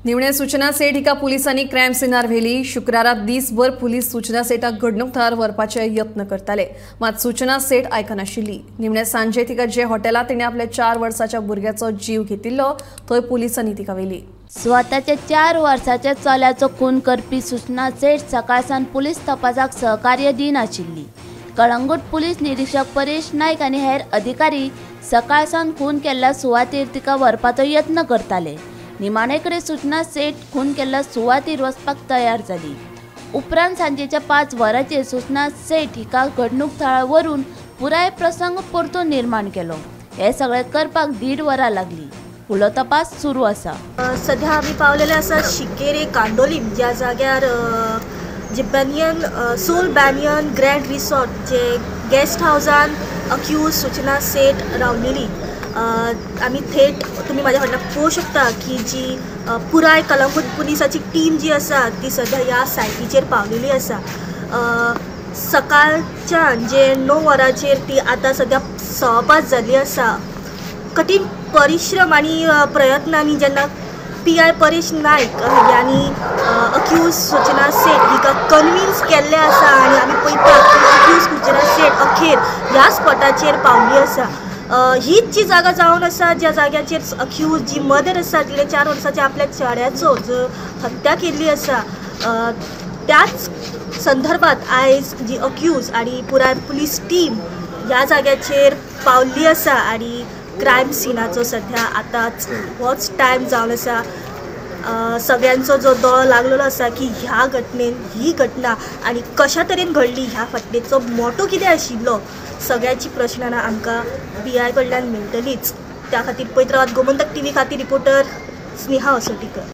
निमणे सूचना सेठ हिका पुलिसांनी क्रायम सिनार व्हेली. शुक्रारा दीसभर पुलीस सूचना सेठाक घडणूक थळार व्हरपाचे यत्न करताले, मात सूचना सेठ आयकनाशिल्ली. निमणे सांजे तिका जे हॉटेलात तिणें आपल्या 4 वर्साच्या भुरग्याचो जीव घेतिल्लो थंय पुलिसांनी तिका व्हेली. स्वताच्या 4 वर्साच्या चल्याचो खून करपी सूचना सेठ सकाळसान पुलीस तपासाक सहकार्य दिनाशिल्ली. कळंगूट पुलीस निरीक्षक परेश नायक आनी हेर अधिकारी सकाळसान खून केल्ल्या सुवातेर तिका व्हरपाचो यत्न करताले. निमाणेकडे सूचना सेठ खून केल्ल्या सुवातेर वचपाक तयार जाली. उपरांत सांजेच्या 5 वरांचेर सूचना सेठ हिका घडणूक थळार व्हरून पुराय प्रसंग परतून निर्माण केलो. हे सगळे करपाक 1.5 वरां लागली. फुडलो तपास सुरू आसा. सध्या आमी पावलेले आसा शिकेरे कांदोलीम ज्या जाग्यार जे बॅनियन सोल बॅनियन ग्रँड रिसॉर्ट जे गेस्ट हावजान अक्यूज सूचना सेठ रावलेली. आमी थेट तुमी म्हाज्या फाटल्यान पळोवंक शकता की जी पुराय कलंगूट पुलिसाची टीम जी आसा ती सध्या ह्या सायटीचेर पावलेली आसा. सकाळच्यान जे 9 वरांचेर ती आतां सध्या 5:15 जाल्ली आसा. कठीण परिश्रम आनी प्रयत्नांनी जेन्ना PI Paresh Naik ह्यांनी अक्यूज सूचना सेठ हिका कन्विन्स केल्लें आसा आनी आमी पळयतात की अक्यूज सूचना सेठ अखेर ह्या स्पॉटाचेर पावली आसा. हीच जी जागा जावन आसा ज्या जाग्याचेर अक्यूज जी मदर आसा तिणें 4 वर्साच्या आपल्या चेड्याचो जो हत्या केल्ली आसा त्याच संदर्भात आयज जी अक्यूज आनी पुराय पुलीस टीम ह्या जाग्याचेर पावल्ली आसा आनी क्रायम सिनाचो सध्या आतांच होच टायम जावन आसा. सगळ्यांचो जो दोळो लागलेलो आसा की ह्या घटनेन ही घटना आनी कशा तरेन घडली ह्या फाटलेचो मोटो कितें आशिल्लो सगळ्याची प्रश्नां आमकां PI कडल्यान मेळटलीच. त्या खातीर पळयत रावात गोमंतक टीव्ही खातीर रिपोर्टर स्नेहा असोटीकर.